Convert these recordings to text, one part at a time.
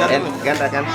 Ganda kan.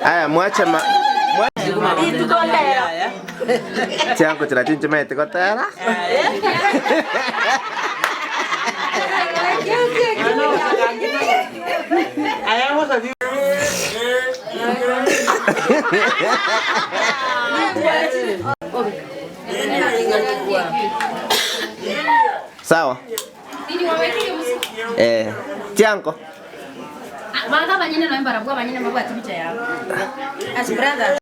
Aya mwacha ma changu chirachinchimete kotera. Sawa. Tianko. Banga banyene no embarabwa banyene mabwa tibicha yao. As brother.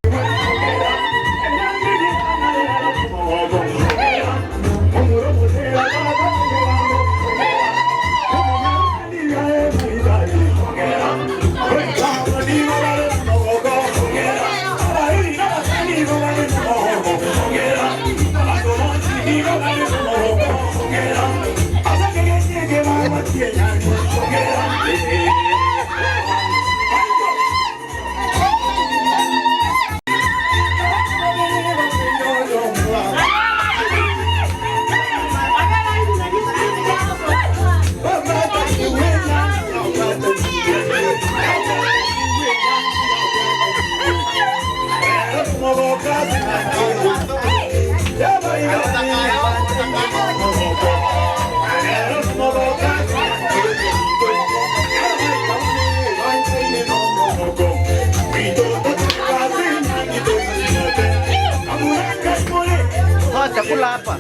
Chakula hapa.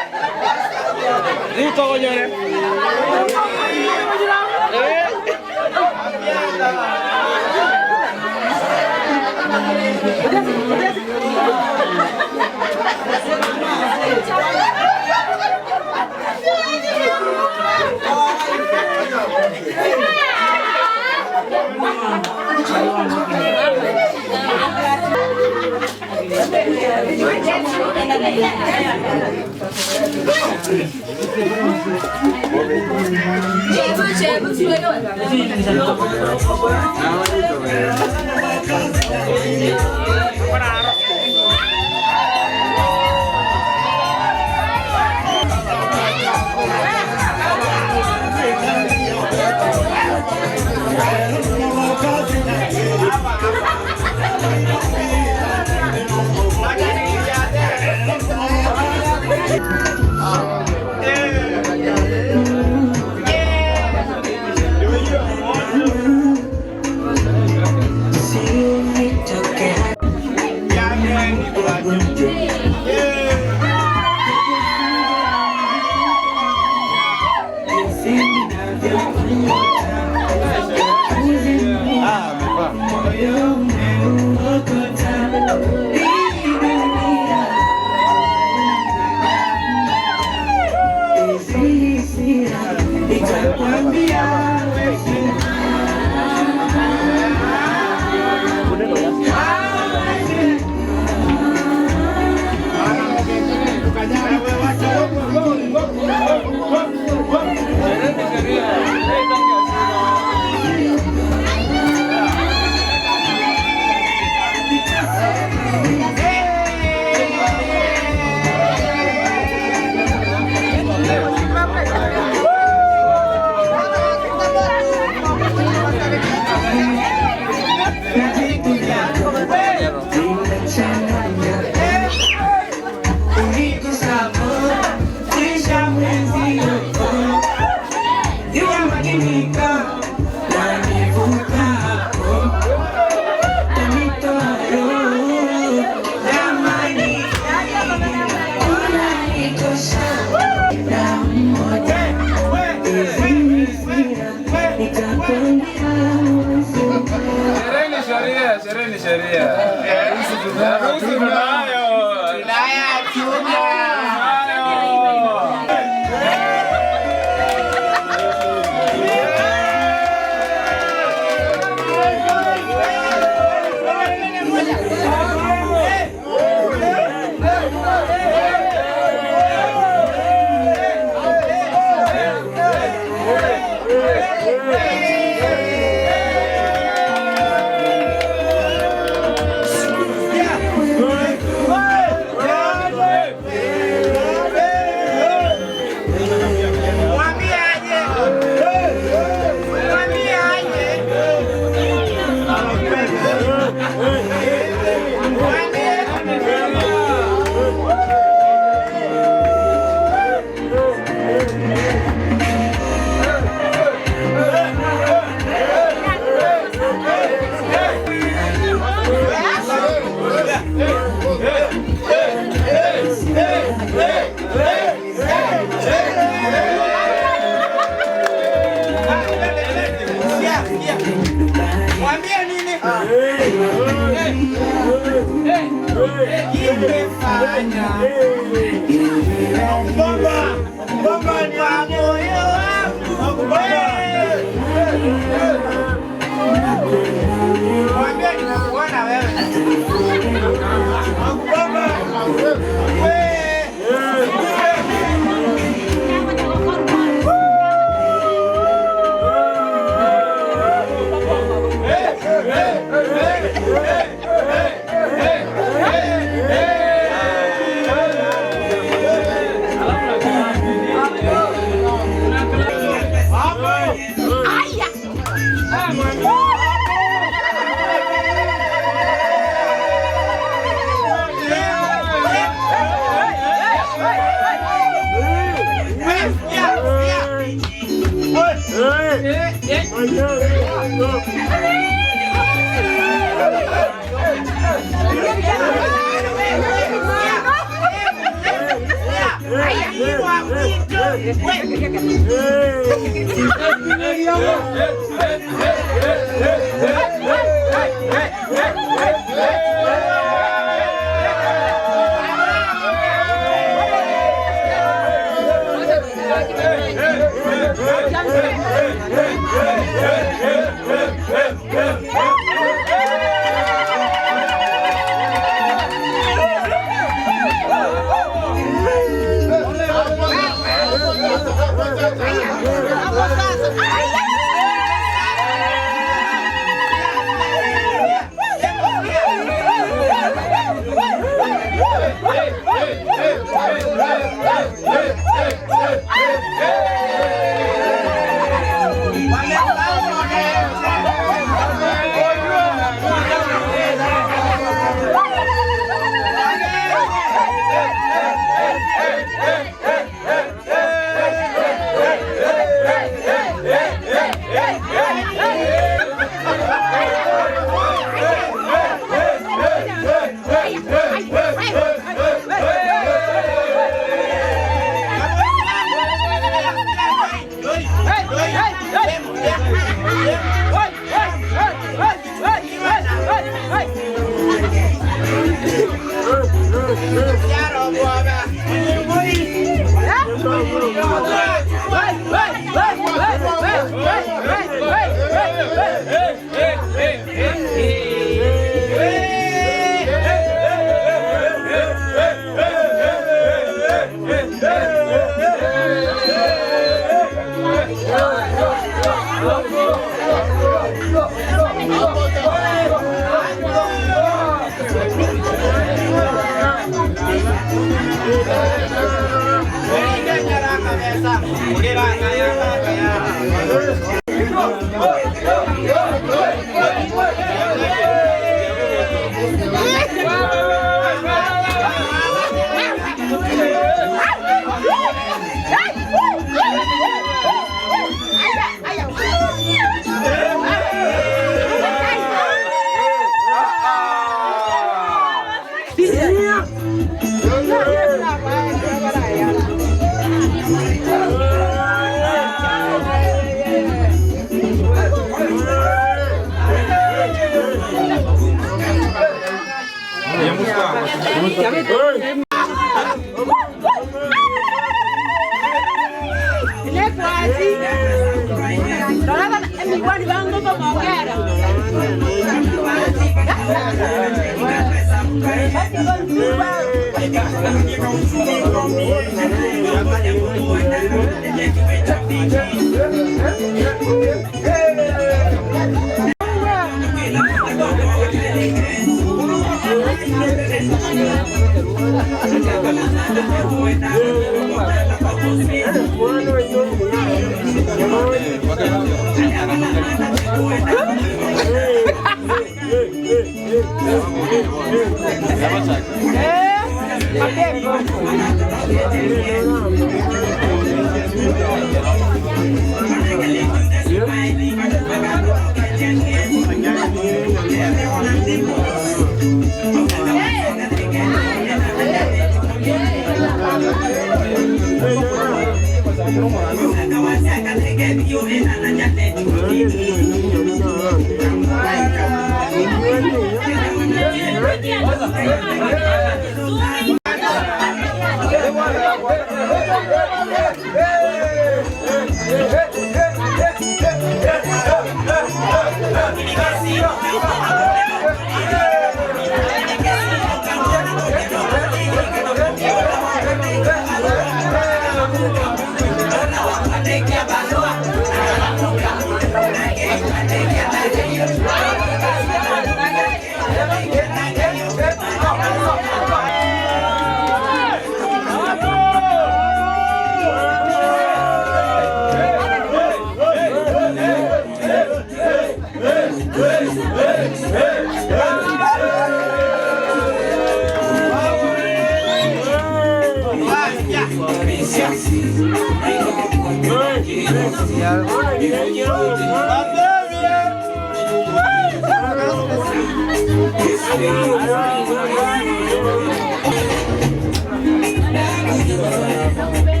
Thank you.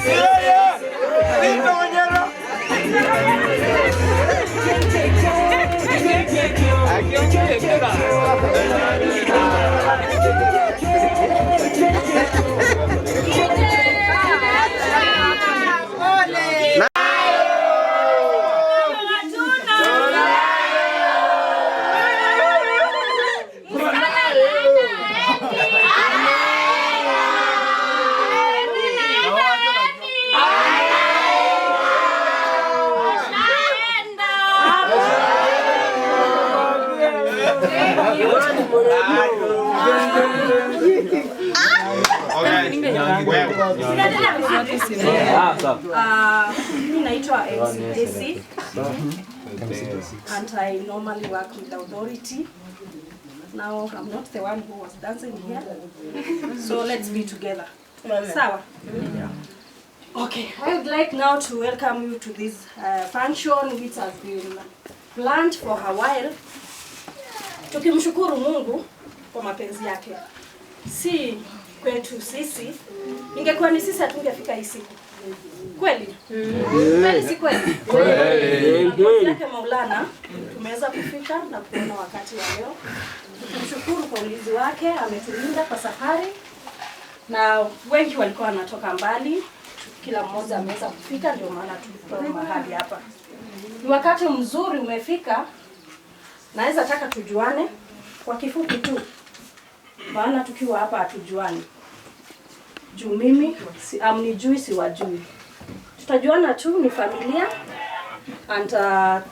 Yeah, yeah. Mimi naitwa MC Jesse and I normally work with the authority. Now I'm not the one who was dancing here, so let's be together. Sawa. Okay, I would like now to welcome you to this function which has been planned for a while. Tukimshukuru Mungu kwa mapenzi yake. Si kwetu sisi, ingekuwa ni sisi hatungefika hii siku. Kweli? Kweli si kweli? Kweli. Mapenzi yake Maulana, tumeweza kufika na kuona wakati wa leo. Tukimshukuru kwa ulinzi wake, ametulinda kwa safari. Na wengi walikuwa wanatoka mbali, kila mmoja ameweza kufika, ndio maana tuko mahali hapa. Ni wakati mzuri umefika. Naweza taka tujuane kwa kifupi tu. Maana tukiwa hapa hatujuani. Juu mimi si amnijui siwajui. Tutajuana tu, ni familia and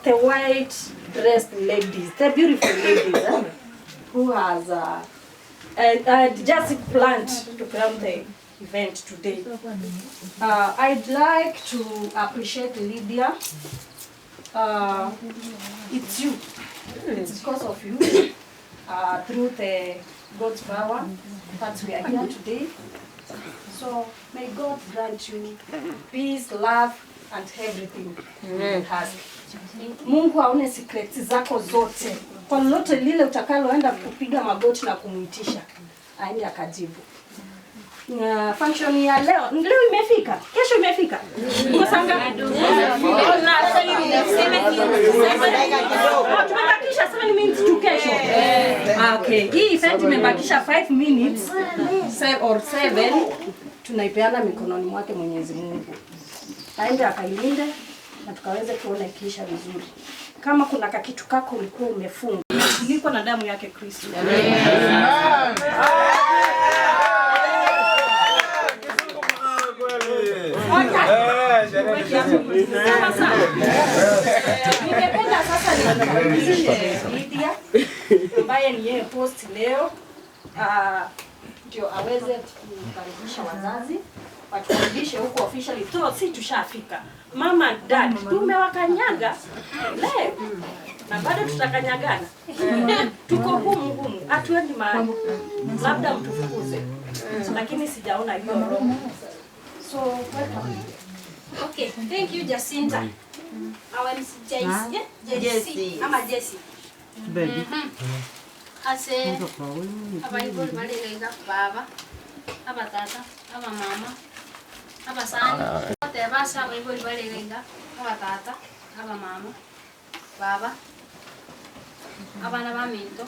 the white dressed ladies, the beautiful ladies who has just planned to plan the event today. I'd like to appreciate Lydia. It's you. It's because of you, through the God's power, that we are here today. So may God grant you peace, love, and everything you ask. Mungu aone secrets zako zote. Kwa lolote lile utakaloenda kupiga magoti na kumuitisha, aende akajibu. Function ya leo, leo imefika, kesho imefika. Iko saa ngapi? Tumebakisha 7 minutes to kesho. Okay, hii event imebakisha 5 minutes or 7, tunaipeana mikononi mwake Mwenyezi Mungu. Aende akailinde na tukaweze kuona ikiisha vizuri. Kama kuna kakitu kako ulikuwa umefunga, umefunikwa na damu yake Kristo. Amen. Ningependa sasa nimkaribishe Lydia ambaye ni yeye host leo, ndio aweze kukaribisha wazazi watukaribishe huko officially. Si tushafika. Mama, dad, tumewakanyaga leo na bado tutakanyagana. Tuko humu humu, hatuendi mahali. Labda mtufukuze, lakini sijaona hiyo roho. So welcome. Okay, thank you Jacinta. Our MC Jesse, Jesse. Ama Jesse. Ase abaiboli balenga baba, abatata, abamama, abasani. Tebasa abaiboli balenga abatata, abamama, baba, abana baminto,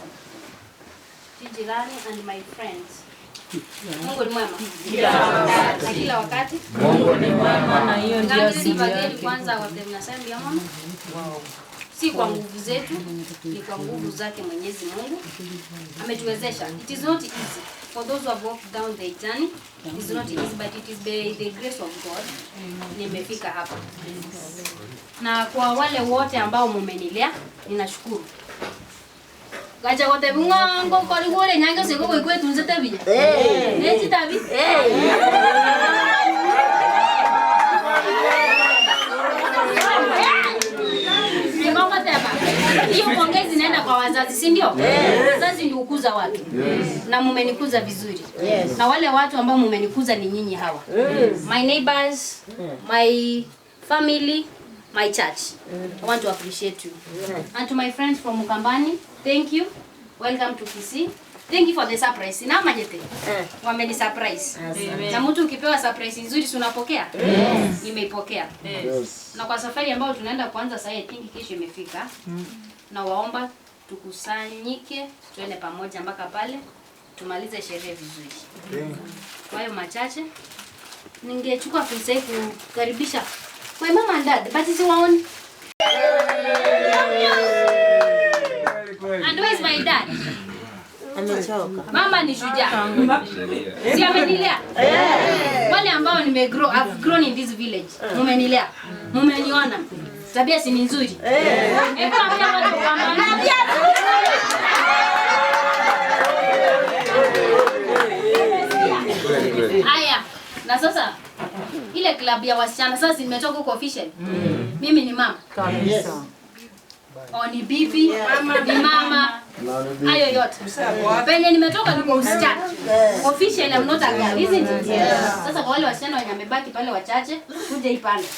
jirani and my friends. Mungu ni mwema. Na kila wakati Mungu ni mwema, na hiyo ndio siri yake. Kwanza wote mnasema ya mama. Si kwa nguvu zetu, ni kwa nguvu zake Mwenyezi Mungu. Ametuwezesha. It is not easy for those who have walked down the journey. It is not easy, but it is by the grace of God. Nimefika hapa. Na kwa wale wote ambao mumenilea, ninashukuru. Gacha kote bungango koligore nyange seko koikwe tunze tabi. Nechi tabi. Hiyo pongezi naenda kwa wazazi, si ndio? Wazazi ndio hukuza watu. Na mumenikuza vizuri. Na wale watu ambao mumenikuza ni nyinyi hawa. My neighbors, my family, my church. I want to appreciate you. And to my friends from Mukambani, thank you. Welcome to Kisii. Thank you for the surprise. Na majete. Wameni surprise. Na mtu ukipewa surprise nzuri si unapokea? Nimeipokea. Na kwa safari ambayo tunaenda kuanza sasa, I think kesho imefika. Na waomba tukusanyike, tuende pamoja mpaka pale tumalize sherehe vizuri. Kwa hiyo machache ningechukua fursa hii kukaribisha my mama and dad, but is one. And where is my dad? Amechoka. Mama ni shujaa. Si amenilea? Wale ambao nime grow, I've grown in this village. Mumenilea. Mumeniona. Tabia si nzuri. Hebu ambia watu kwa mama. Haya. Na sasa Ile club ya wasichana sasa nimetoka huko official. Mimi ni mama. Kabisa. O ni bibi, ni mama. Hayo yote. Penye nimetoka ni kwa usichana. Officially I'm not a girl, isn't it? Sasa kwa wale wasichana wenye wamebaki pale wachache, kuja ipande.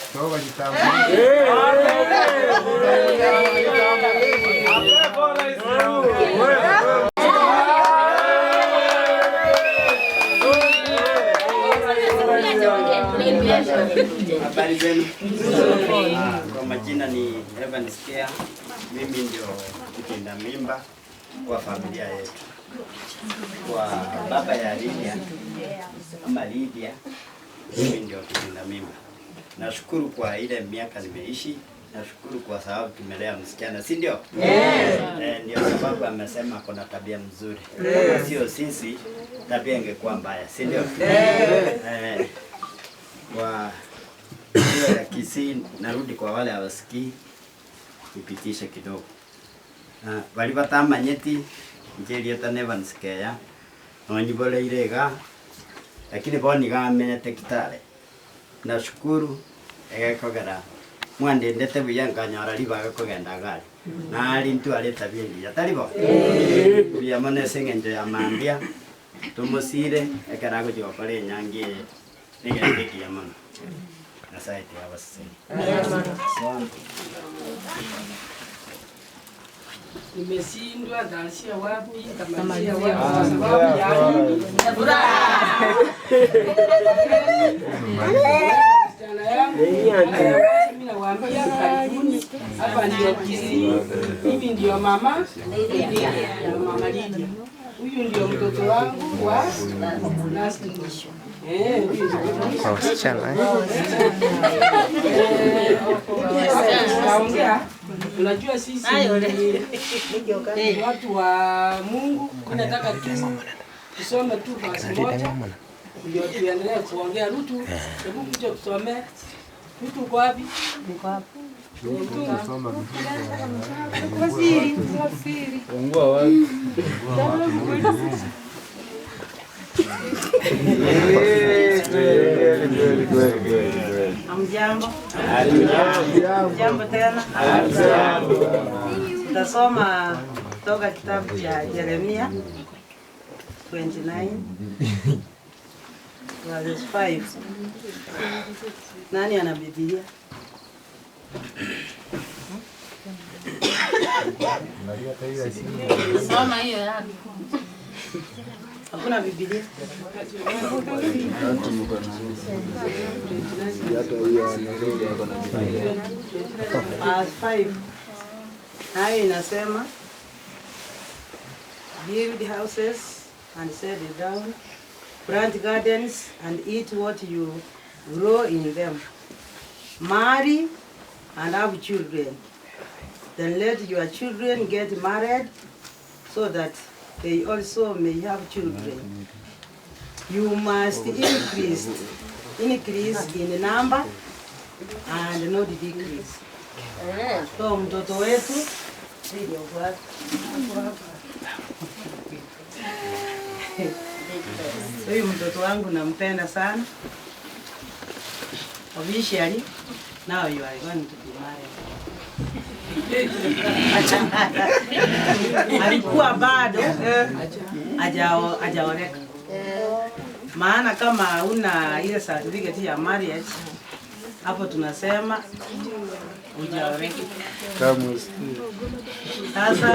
Habari zenu. Kwa majina ni Evans Kea. Mimi ndio kitinda mimba kwa familia yetu. Kwa baba ya Lydia ama Lydia, mimi ndio kitinda mimba. Nashukuru kwa ile miaka nimeishi. Nashukuru kwa sababu tumelea msichana, si ndio? Yes. Ndio sababu amesema kuna tabia mzuri. Kama sio sisi, tabia ingekuwa mbaya, si ndio? Yes. Kwa hiyo ya Kisii, narudi kwa wale hawasikii, nipitishe kidogo. Walibatamanyeti njerieta Evans Kea nonyiboleire iga, lakini boni gamenyete Kitale. Nashukuru egekogera mwandendete buya nkanyora ribaga kogenda gari nari ntware tabia ngiya taribo buya mono ase eng'encho ya mambia tumusire ekero agochi gokora enyangi eye nigende kiya mono. Nyasaye tiabaseseni. Nimeshindwa nitaanzia wapi, nitamalizia wapi kwa sababu ya nini? Furaha. Msichana yangu mimi nawaambia karibuni, hapa ndio Kisii, mimi ndio mama Lydia, mama Lydia. Huyu ndio mtoto wangu wa last. Kwa wasichana. Naongea, unajua sisi ni watu wa Mungu, tunataka tusome tu verse moja ndio tuendelee kuongea. Rutu, hebu kuja tusome. Rutu uko wapi? Niko hapa. Ungua wapi? Hamjambo? Hamjambo tena. Tutasoma kutoka kitabu cha Yeremia 29 verse 5. Nani ana Biblia? Soma hiyo yako. Hakuna Biblia? Verse 5. Hayo inasema, build houses and settle down, plant gardens and eat what you grow in them. Marry and have children. Then let your children get married so that they also may have children. You must increase in number and not decrease. So mtoto wetu huyu mtoto wangu nampenda sana. Officially, now you are going to be married. Alikuwa bado hajaoleka. Maana kama una ile certificate ya marriage, hapo tunasema hujaoleka. Sasa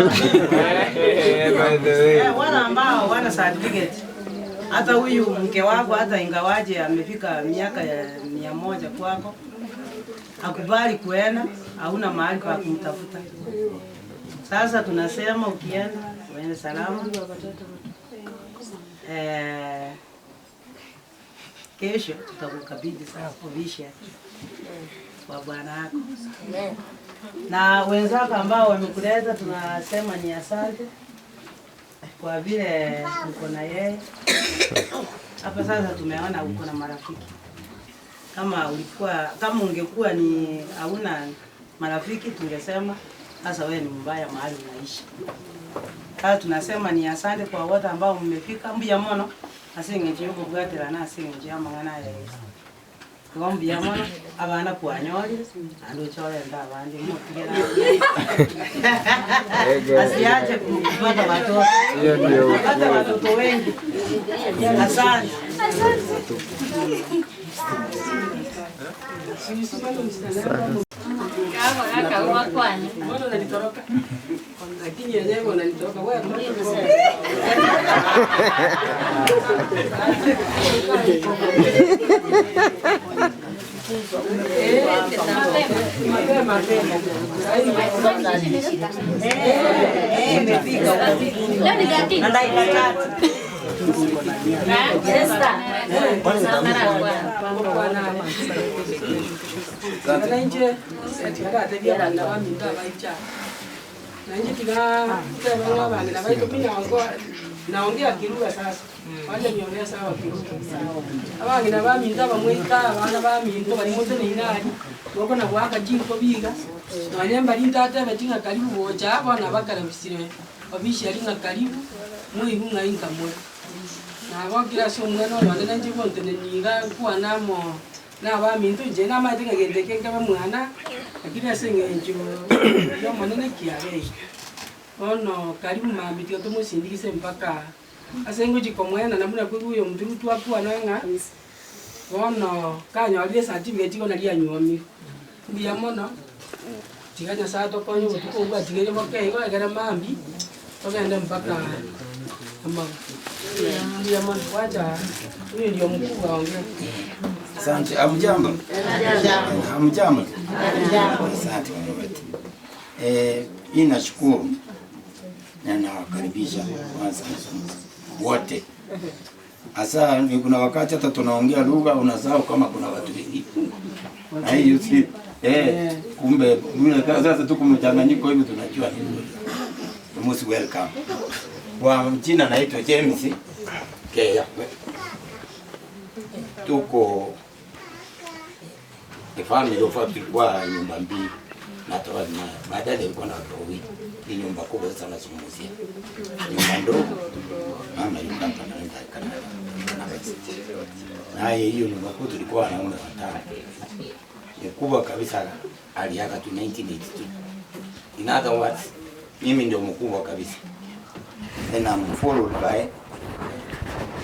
wale ambao wana certificate, hata huyu mke wako hata ingawaje amefika miaka ya 100 kwako, akubali kuenda, hauna mahali pa kumtafuta. Sasa tunasema ukienda uende salama. Kesho tutakukabidhi sasa officially kwa bwana yako. Na wenzako ambao wamekuleta tunasema ni asante kwa vile uko na yeye. Hapa sasa tumeona uko na marafiki. Kama ungekuwa ni hauna marafiki tungesema sasa wewe ni mbaya mahali unaishi. Sasa tunasema ni asante kwa wote ambao mmefika mbuya mono asinge njiyo kubwatira na asinge njiyo mangana ya Yesu. Ngombe mono abana kwanyori ando chore nda abandi mutigera. Asiache kupata watoto. Hata watoto wengi. Asante. Mbona unanitoroka? Lakini yenyewe unanitoroka wewe. Leo ni 13. Na dakika 3. Nanje tigaratebia abana baminto abaicha nanje tigatebanga abana baito naongea Kiruga sasa wacha niongea sawa Kiruga abangina baminto abamwita abana baminto bari mutene inari boko na bwaka jinko biga nanye mbari ntate batinga karibu bocha abana bakarabisire obishi ari na karibu mwihu ngainka mwe nabo kila somwana none nanje bontene niga kuwa namo na baminto nje namaite ngagende kenga bamwana lakini asengenjo yo monene kiare ono karibu mami tiga tumusindikise mpaka asengo jikomwena namuna kwiguyo mndu twakuwa nanga ono kanyorire certificate ko naria nyomi mbiya mono tiga nyasaye tokonye botuko bwa tigere boke igo egere mambi togende mpaka ama mbiya mono wacha huyo ndio mkubwa wangu. Asante. Hamjambo? Hamjambo? Asante wote. Mimi nashukuru na nawakaribisha kwanza wote. Hasa kuna wakati hata tunaongea lugha unasahau kama kuna watu wengine. Na hiyo si kumbe sasa tuko mchanganyiko hivi tunajua ni most welcome. Kwa jina naitwa James Keya. Tuko the family of tulikuwa nyumba mbili na toa na baadaye nilikuwa na watoto wawili. Ni nyumba kubwa sasa nazungumzia. Nyumba ndogo. Mama alikuwa anaenda Canada. Na hiyo nyumba kubwa tulikuwa wanaume watano. Mkubwa kabisa aliaga tu 1982. In other words, mimi ndio mkubwa kabisa. Then I'm followed by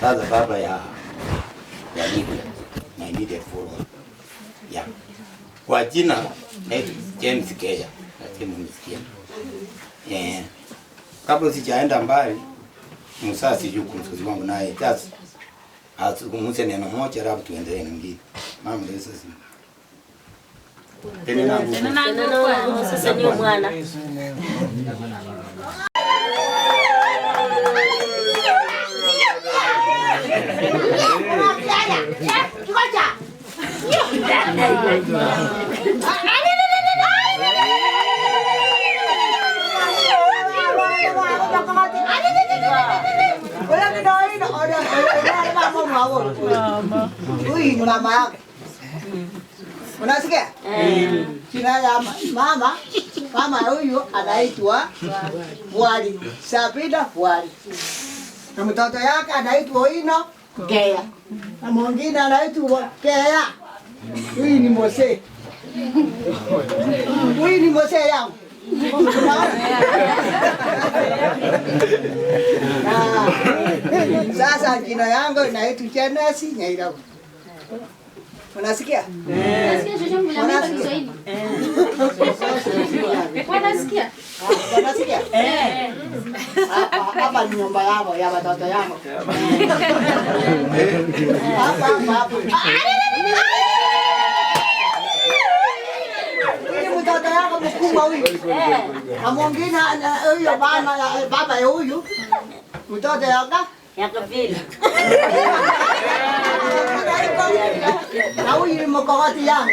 sasa baba ya Lydia, my immediate follower. Yeah. Kwa jina naitwa James Keya, lakini mmesikia. Kabla sijaenda mbali, msasi yuko mzazi wangu naye just azungumze neno moja alafu tuendelee na mwingine. Mama ndio sasa. Tena sasa ni mwana. Huyu ni mama yake. Unasikia? Jina ya mama, mama huyu anaitwa Bwali, Sabina Bwali. Na mtoto yake anaitwa Ino Kea. Na mwingine anaitwa Kea. Huyu ni Mose. Huyu ni Mose yangu. Sasa jina yangu inaitwa Jenasi Nyairabu. Unasikia? Unasikia shosho mnaambia Kiswahili? Wanasikia? Wanasikia? Hapa ni nyumba yao ya watoto yangu. Hapa hapa. Huyu mtoto yangu mkubwa huyu. Na mwingine huyo mama baba huyu. Mtoto yangu ya kabila. Na huyu ni mkokoti yangu.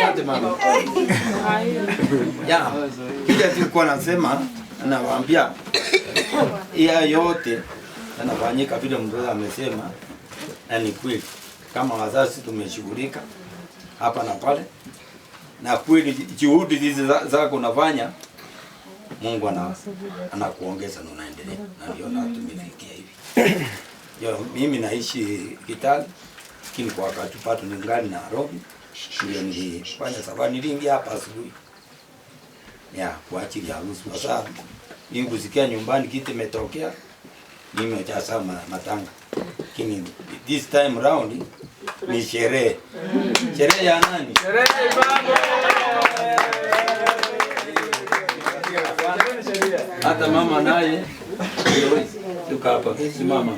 Asante mama. Ya, kile tulikuwa nasema nawaambia ya yote yanafanyika vile mtoto amesema na ni kweli. Kama wazazi tumeshughulika hapa na pale na kweli juhudi hizi zako unafanya Mungu anakuongeza na unaendelea. Na ndio na tumefikia hivi. Yo, mimi naishi Kitale, lakini kwa wakati pato ningali Nairobi. Ndio nilifanya safari, niliingia hapa asubuhi. Ya, kwa ajili ya harusi, kwa sababu mimi kusikia nyumbani kitu imetokea, mimi acha matanga. Lakini this time round ni sherehe. Sherehe ya nani? Sherehe baba. Hata mama naye tuka hapa, simama.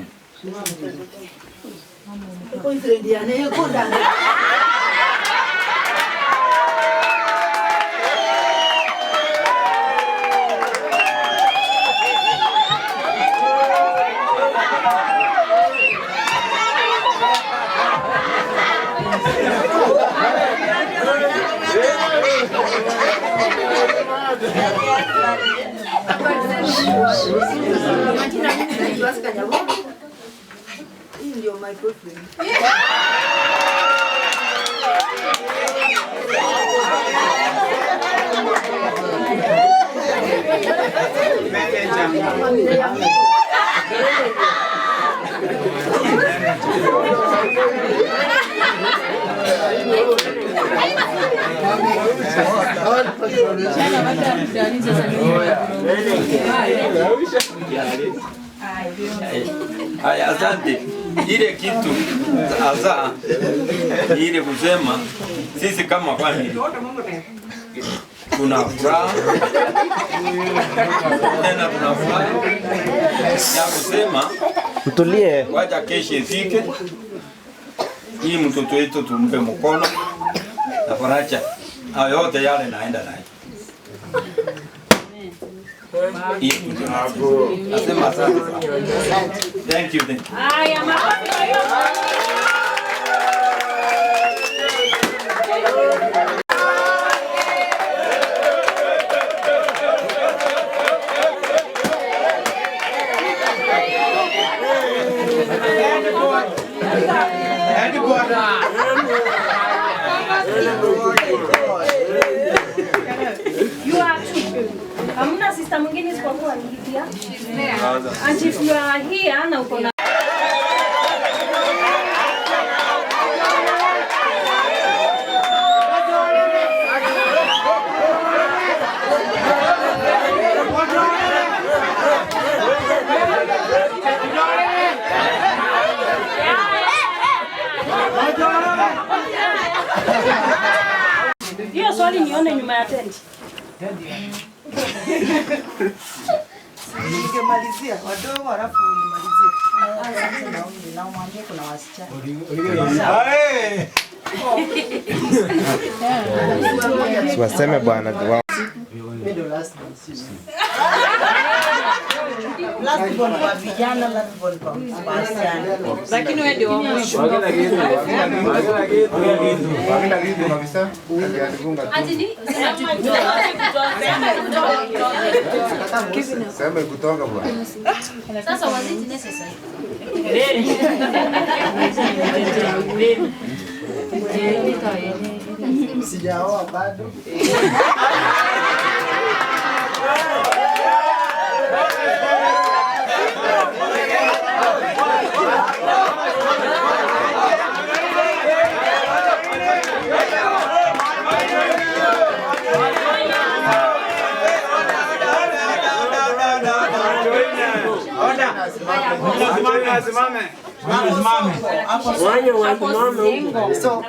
Ndio my boyfriend. Haya, asante. Ile kitu hasa ile kusema sisi kama family tuna furaha tena, tuna furaha ya kusema mtulie, wacha kesho ifike ili mtoto wetu tumpe mkono na faraja. Hayo yote yale naenda naye. Nasema asante sana. Thank you. Haya, makofi kwa hiyo. You are two. Hamna sister mwingine isipokuwa Lydia. And if you are here na uko na hiyo swali nione nyuma ya tent. Ningemalizia wadogo alafu nimalizie. Na umwambie kuna wasichana. Siwaseme bwana. Last born kwa vijana, last born kwa wasichana. Lakini wewe ndio wa mwisho. Sema kutoka bwana. Sasa was it necessary? Sijaoa bado. So,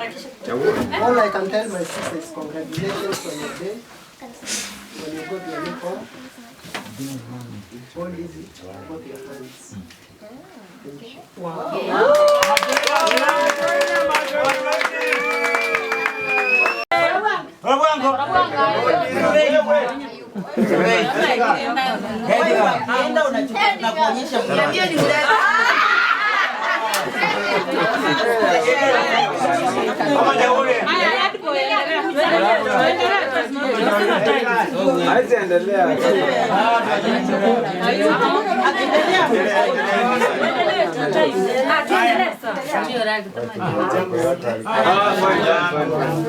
all I can tell my sister is congratulations on your day. When you go to your new home, hold easy, both your hands. Thank you. Wow.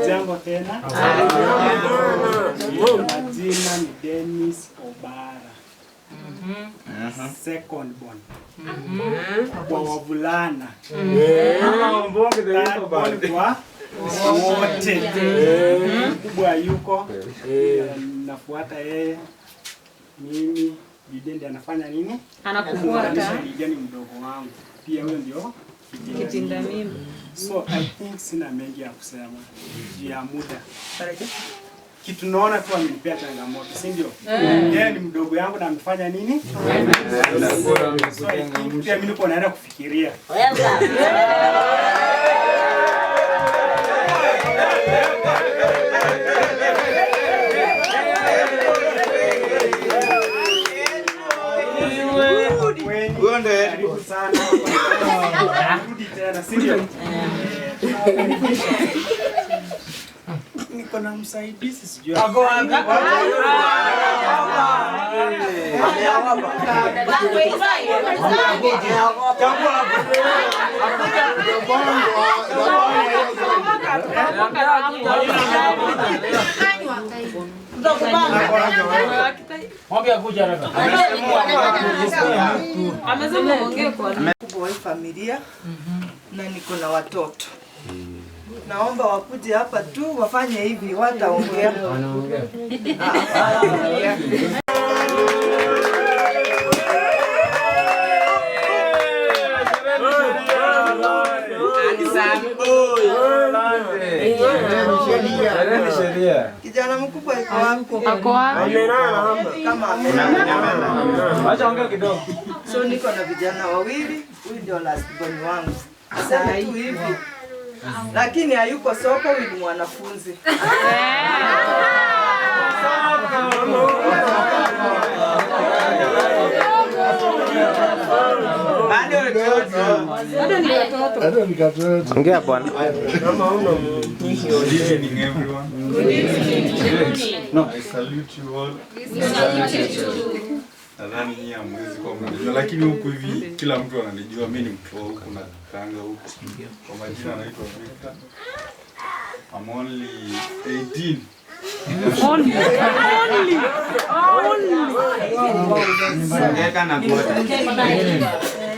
Jambo tena. Majina ni Dennis Obara. Second born. Kwa wavulana. Third born kwa wote. Mkubwa yuko. Nafuata yeye. Mimi Bidende anafanya nini? Anakufuata. Ni mdogo wangu. Pia huyo ndio kitinda mimba. So I think sina mengi ya kusema juu ya muda. Kitu naona tu amenipea changamoto, si ndio? Yeye ni mdogo yangu na amefanya nini? So I think pia mimi niko naenda kufikiria. Karibu sana. Rudi tena, si ndio? Niko na msaidizi sijui. Ako wapi? Kubwa familia na niko na watoto. Naomba wakuje hapa tu wafanye hivi, wataongea. Kijana mkubwa yuko wapi? Ako wapi? Kama amelala. Acha ongea kidogo. So niko na vijana wawili, huyu ndio last born wangu. Sasa tu hivi. Lakini hayuko soko, huyu ni mwanafunzi. Ongea bwana. Good evening everyone. Good evening. No, I salute you all. We salute you too. Nadhani nyinyi hamwezi kuwa mnanijua, lakini huku hivi kila mtu ananijua. Mimi ni mtu wa huku na kaanga huku. Kwa majina naitwa Victor. I'm only 18. Only.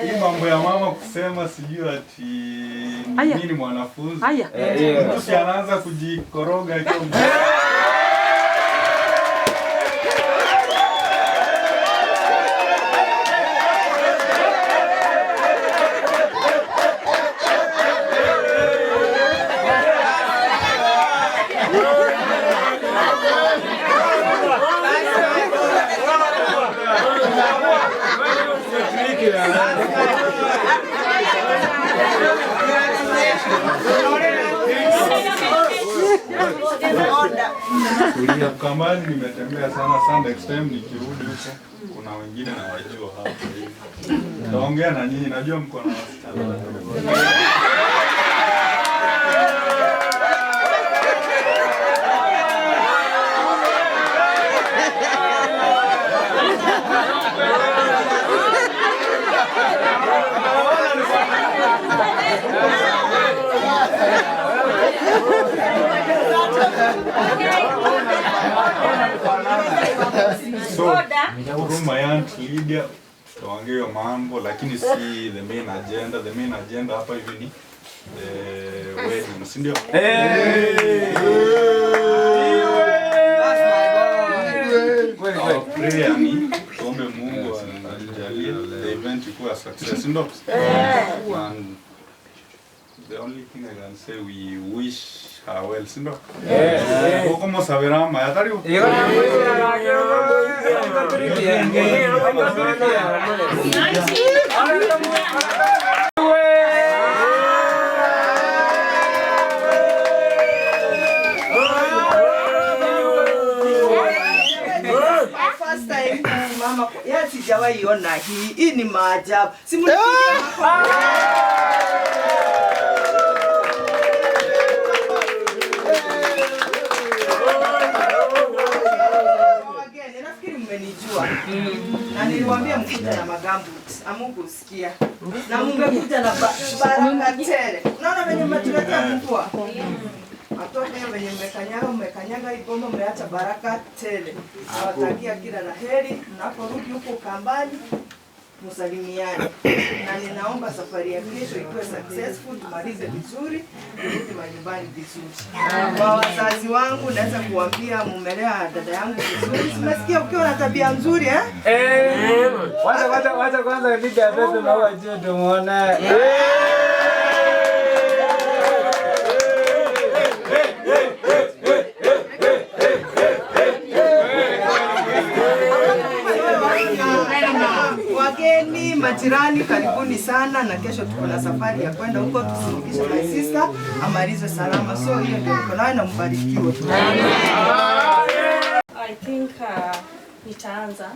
Hii mambo ya mama kusema sijui ati mimi ni mwanafunzi. Mtu si anaanza kujikoroga akiwa Ukambani nimetembea sana sana. Next time nikirudi huko kuna wengine nawajua hapo hivi. Nitaongea na nyinyi, najua mko na wasichana. So, through my aunt Lydia, tutaongea mambo lakini si the main agenda. The main agenda hapa hivi ni the wedding, si ndio? Our prayer ni tuombe Mungu atujalie the event ikuwe a success, si ndio? And the only thing I can say, we wish her well, si ndio? Yes. Como saberá, mayatariu. First time mama, ya sijawahi ona hii. Hii ni maajabu. Simulizie. Na niliwaambia mkuja na magambuti, amungusikia. Na mungekuja na baraka tele. Unaona venye mmetuletea mvua? Atoke hiyo venye mmekanyaga, mmekanyaga hii boma, mmeacha baraka tele. Nawatakia kila la heri mnaporudi huko kambani, msalimiane. Na ninaomba safari ya kesho ikuwe successful, tumalize vizuri, turudi manyumbani vizuri. Kwa wazazi wangu naweza kuambia mumelea dada yangu vizuri. Simesikia ukiwa na tabia nzuri eh? Eh, wacha wacha wacha kwanza Lydia abebe maua juu tumuone. Wageni, majirani, karibuni sana, na kesho tuko na safari ya kwenda huko tusindikishe my sister amalize salama. So hiyo ndio niko nayo na mbarikiwe. I think nitaanza.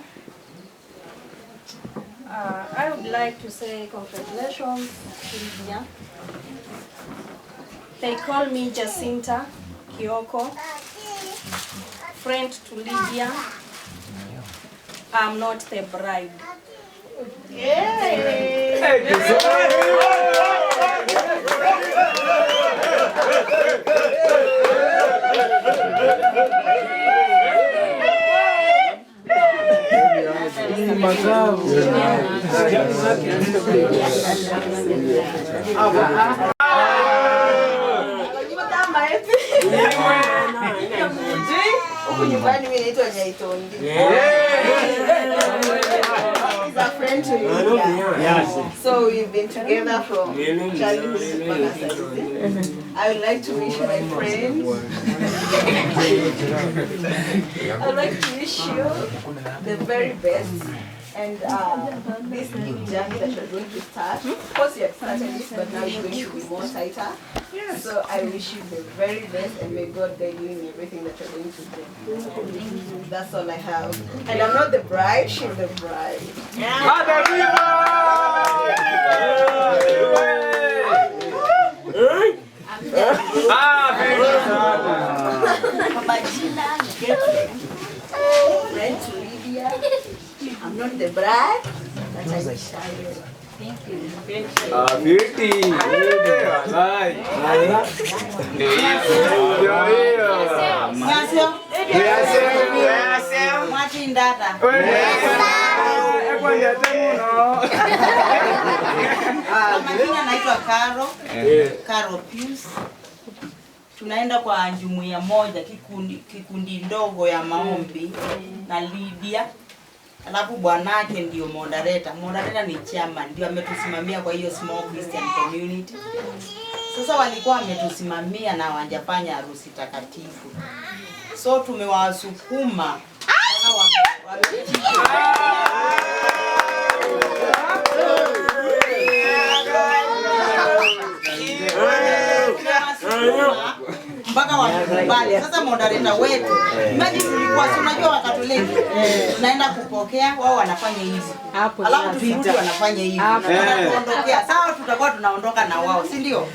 I would like to say congratulations to Lydia. They call me Jacinta Kioko, friend to Lydia. I'm not the bride. Huku nyumbani mimi naitwa Nyaitondi. He's a friend to Lydia. So we've been together from childhood mpaka saizi. I would like to wish my friend, I'd like to wish you the very best. And this new journey that you're going to start, of course you have started it, but now it's going to be more tighter. So I wish you the very best, and may God guide you in everything that you're going to do. That's all I have. And I'm not the bride, she's the bride. Kwa majina ni Gertrude, friend to Lydia. I'm not the bride, but I wish I were. Thank you. Ah, beauty. Walai. Ndio hiyo. Ndio hiyo. Mwachindata. Kwa majina naitwa Caro, Caro Pius. Tunaenda kwa jumuiya moja, kikundi ndogo ya maombi na Lydia. Alafu bwanake ndio moderator. Moderator ni chairman, ndio ametusimamia kwa hiyo small Christian community. Sasa walikuwa wametusimamia na hawajafanya harusi takatifu. So tumewasukuma mpaka wakubali. Sasa moderator wetu, imagine tulikuwa, si unajua Wakatoliki tunaenda kupokea, wao wanafanya hivi, alafu tukirudi wanafanya hivi, wanatuondokea. Sawa, tutakuwa tunaondoka na wao, si ndio?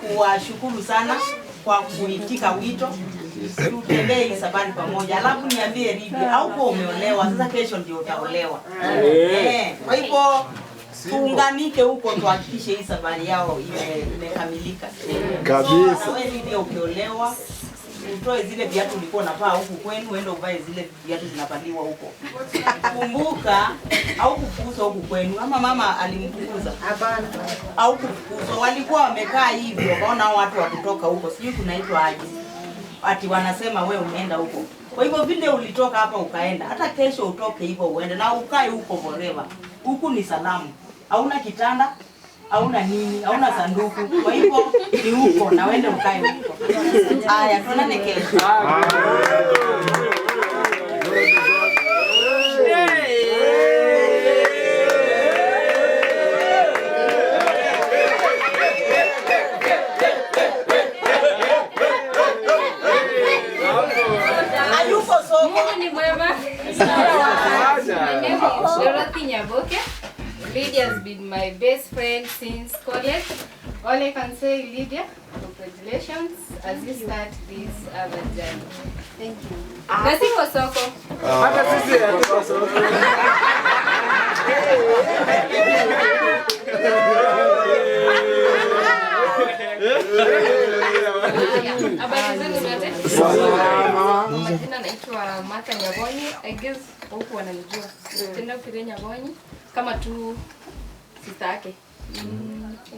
Kuwashukuru sana kwa kuitika wito, tutembee hii safari pamoja. Alafu niambie Lydia, au kwa umeolewa sasa, kesho ndio utaolewa. Kwa hivyo tuunganike huko tuhakikishe hii safari yao imekamilika. Kabisa. So, wewe Lydia ukiolewa utoe zile viatu ulikuwa unavaa huku kwenu, uende uvae zile viatu zinavaliwa huko. Kumbuka au kufukuzwa huku kwenu, ama mama alimfukuza? Hapana. Au kufukuzwa, walikuwa wamekaa hivi wakaona hao watu wa kutoka huko, sijui kunaitwa aje, ati wanasema we umeenda huko. Kwa hivyo vile ulitoka hapa ukaenda, hata kesho utoke hivyo uende na ukae huko forever. Huku ni salamu. Hauna kitanda, hauna nini, hauna sanduku. Kwa hivyo ni huko na uende ukae huko. Haya, tuonane kesho. Hayuko soko. Mungu ni mwema. My name is Dorothy Nyaboke. Lydia has been my best friend since college. All I can say, Lydia, congratulations as you start this other journey. Thank you. Na siko soko. Hata sisi hatuko soko. Habari zenu zote? Salama. Kwa majina naitwa Martha Nyabonyi. I guess huku wananijua. Tenda Firia Nyabonyi kama tu sister yake.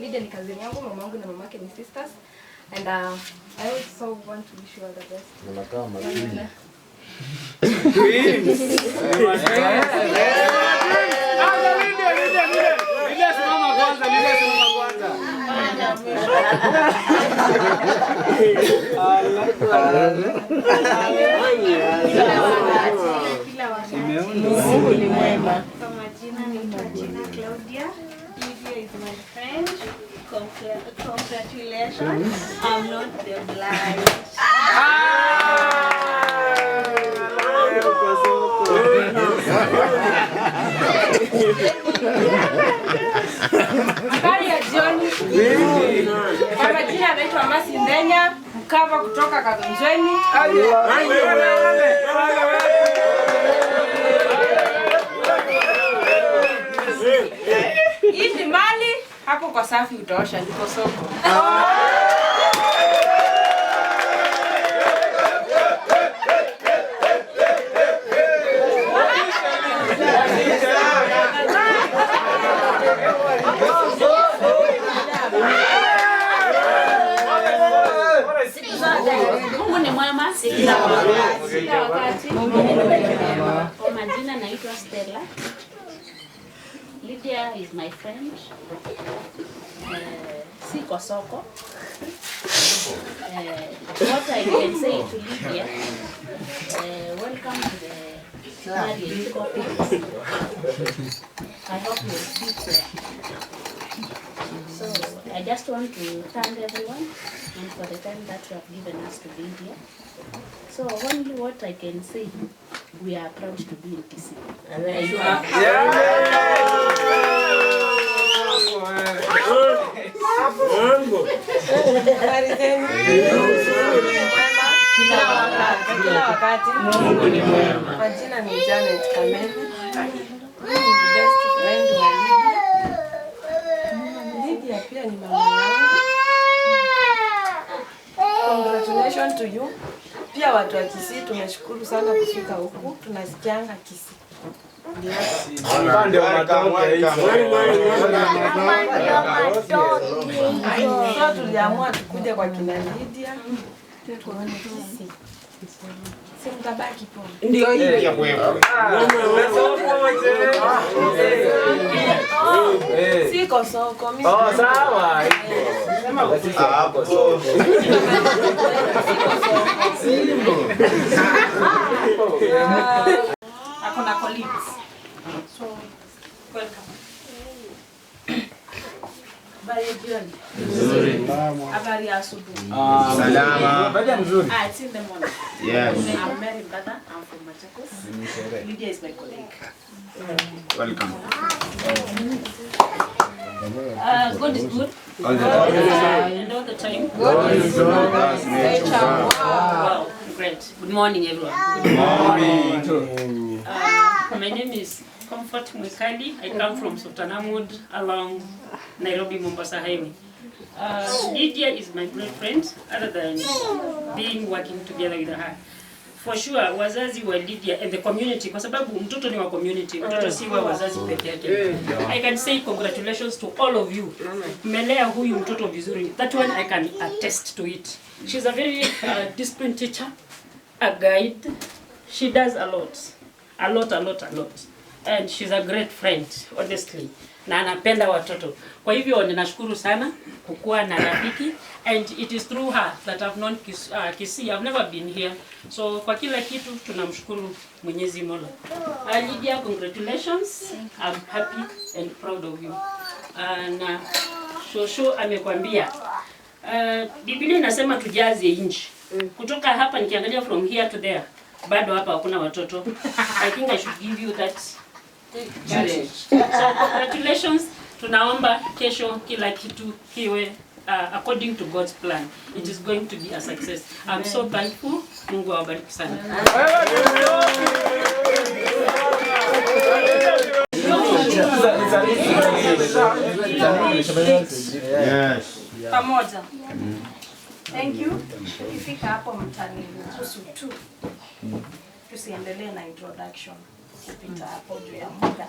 Lydia ni cousin yangu, mamangu na mamake ni sisters. And I also want to wish you all the best. Mnakaa mazuri. Lydia simama kwanza, Lydia simama kwanza. Mungu ni mwema. Kwa majina naitwa Gina Claudia. Lydia is my friend. Congratulations. I'm not the blind. Habari ya jioni. Kwa majina anaitwa Masi Ndenya, Mkava kutoka Kathonzweni. Hii ni mali hapo kwa safi utaosha ndipo soko. Mungu ni mwema kila wakati. Kwa majina naitwa Stella. Lydia is my friend. Siko soko. What I can say to Lydia, welcome to the marriage couple. I hope you'll speak there. So I just want to thank everyone and for the time that you have given us to be here. So only what I can say, we are proud to be in Kisii. Habari zenu? Kila wakati. Mungu ni mwema. Majina ni Janet Kamene. Mimi ni best friend wa Lydia. Lydia pia ni mama yangu. Congratulations to you. Pia watu wa Kisii tumeshukuru sana kufika huku. Tunasikianga Kisii. So tuliamua tukuje kwa kina Lydia tuone Kisii. Si mtabaki po. Ndio hiyo. Siko soko mimi. Oh, sawa. Hapo soko. Ako na colleagues. So, welcome. Habari ya jioni. Nzuri. Habari ya asubuhi. Salama. Habari nzuri. It's in the morning. Yes. I'm Mary Mbata. I'm from Machakos. Lydia is my colleague. Welcome. God is good. All the time. And all the time. God is good. Wow, great. Good morning, everyone. Good morning. My name is Comfort Mwikali. I come from Sultanahmood along Nairobi Mombasa Highway. Lydia is my great friend, other than being working together with her. For sure, wazazi wa Lydia and the community, kwa sababu mtoto ni wa community, mtoto si wa wazazi peke yake. I can say congratulations to all of you. Mmelea huyu mtoto vizuri. That one I can attest to it. She's a very disciplined teacher, a guide. She does a lot. A lot, a lot, a lot. And she's a great friend, honestly. Na anapenda watoto. Kwa hivyo ninashukuru sana kukuwa na rafiki, and it is through her that I've known Kisii. I've never been here. So kwa kila kitu tunamshukuru Mwenyezi Mola. Lydia, congratulations. I'm happy and proud of you. Na Shosho amekwambia Biblia inasema tujaze inchi. Kutoka hapa nikiangalia from here to there, bado hapa hakuna watoto. I think I should give you that challenge. So congratulations. Tunaomba kesho kila kitu kiwe according to God's plan. It is going to be a success. I'm so thankful. Mungu awabariki sana. Yes. Pamoja. Thank you. Tukifika hapo mtaniruhusu tu. Tusiendelee na introduction kupita hapo juu ya muda.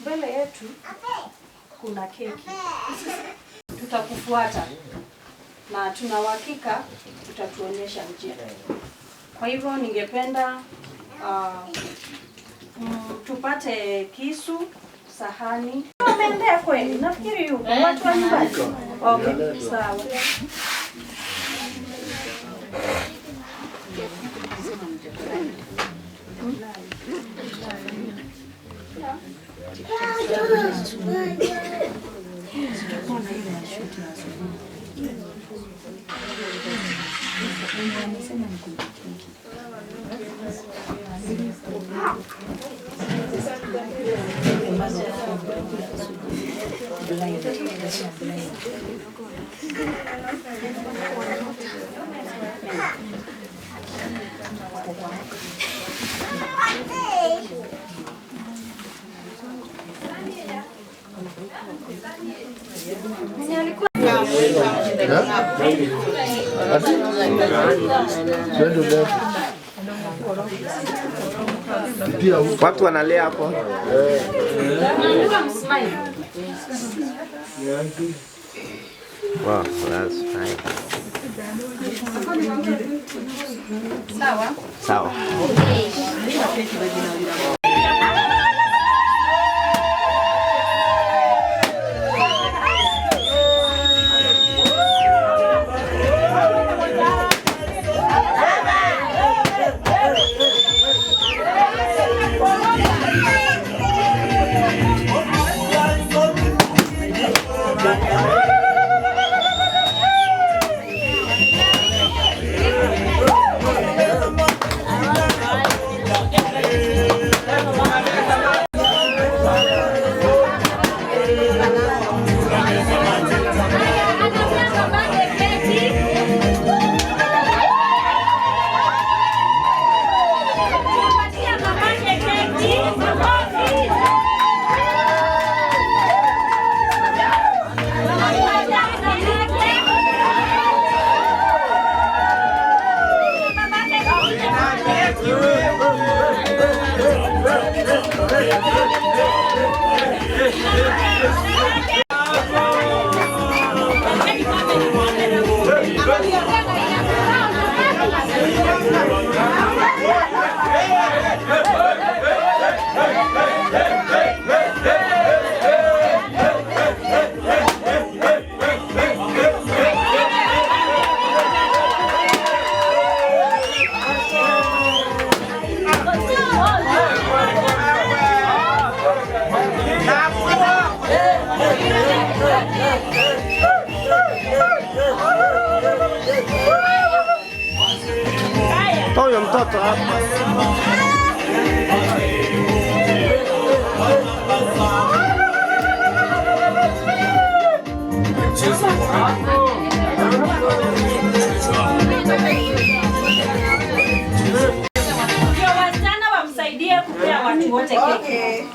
Mbele yetu kuna keki. Tutakufuata na tuna uhakika utatuonyesha njia. Kwa hivyo ningependa tupate kisu, sahani. Wameendea kweli, nafikiri yuko watu wa nyumbani. Okay, sawa. Watu wanalea hapo. Wow, that's fine. Sawa. Sawa. Huyo mtoto hapa. Ndio wasichana wamsaidie kupea watu wote keki.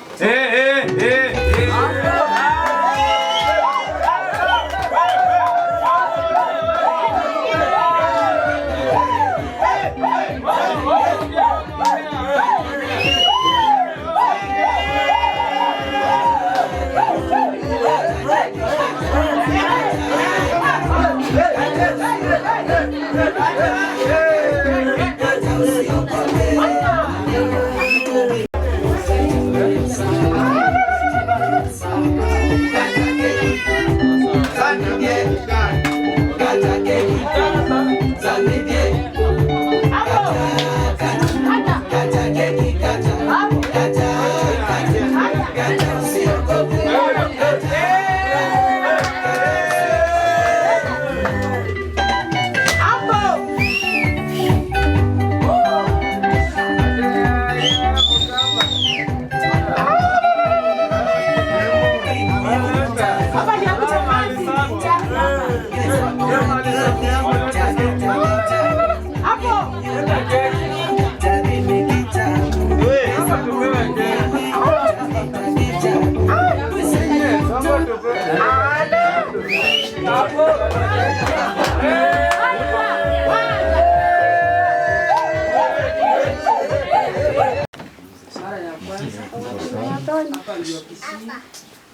Hapa ndio Kisii.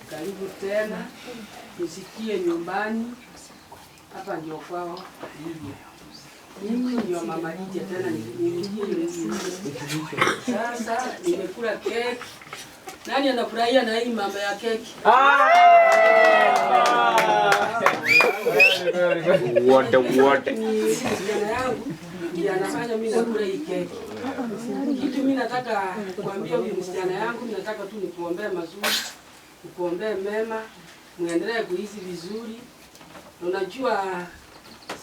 Karibu tena. Nisikie nyumbani. Hapa ndio kwao Lydia. Mimi ndio mama Lydia tena nirudie. Sasa nimekula keki. Nani anafurahia na hii mama ya keki? Wote. Msichana yangu ndiye anafanya mimi nakula hii keki. Kitu mimi nataka kuambia huyu msichana yangu, mimi nataka tu nikuombee mazuri, nikuombee mema, muendelee kuishi vizuri. Unajua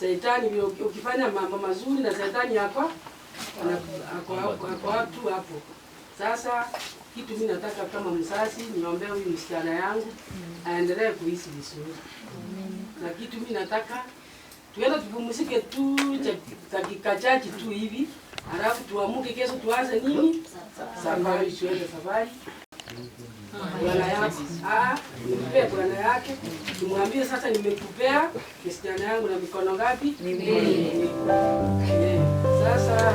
Shetani ukifanya mambo mazuri na shetani hapa ako tu hapo. Sasa kitu mimi nataka kama mzazi niombee huyu msichana yangu aendelee kuishi vizuri. Na kitu mimi nataka tuende tupumzike tu dakika chache tu hivi, alafu tuamuke kesho tuanze nini? Safari, tuende safari. Bwana yake, nimpe bwana yake, tumwambie sasa nimekupea msichana yangu na mikono ngapi? Miwili. Sasa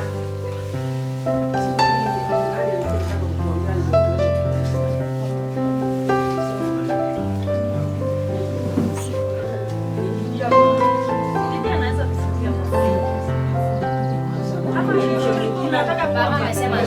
Baba amesema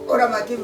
Ora mati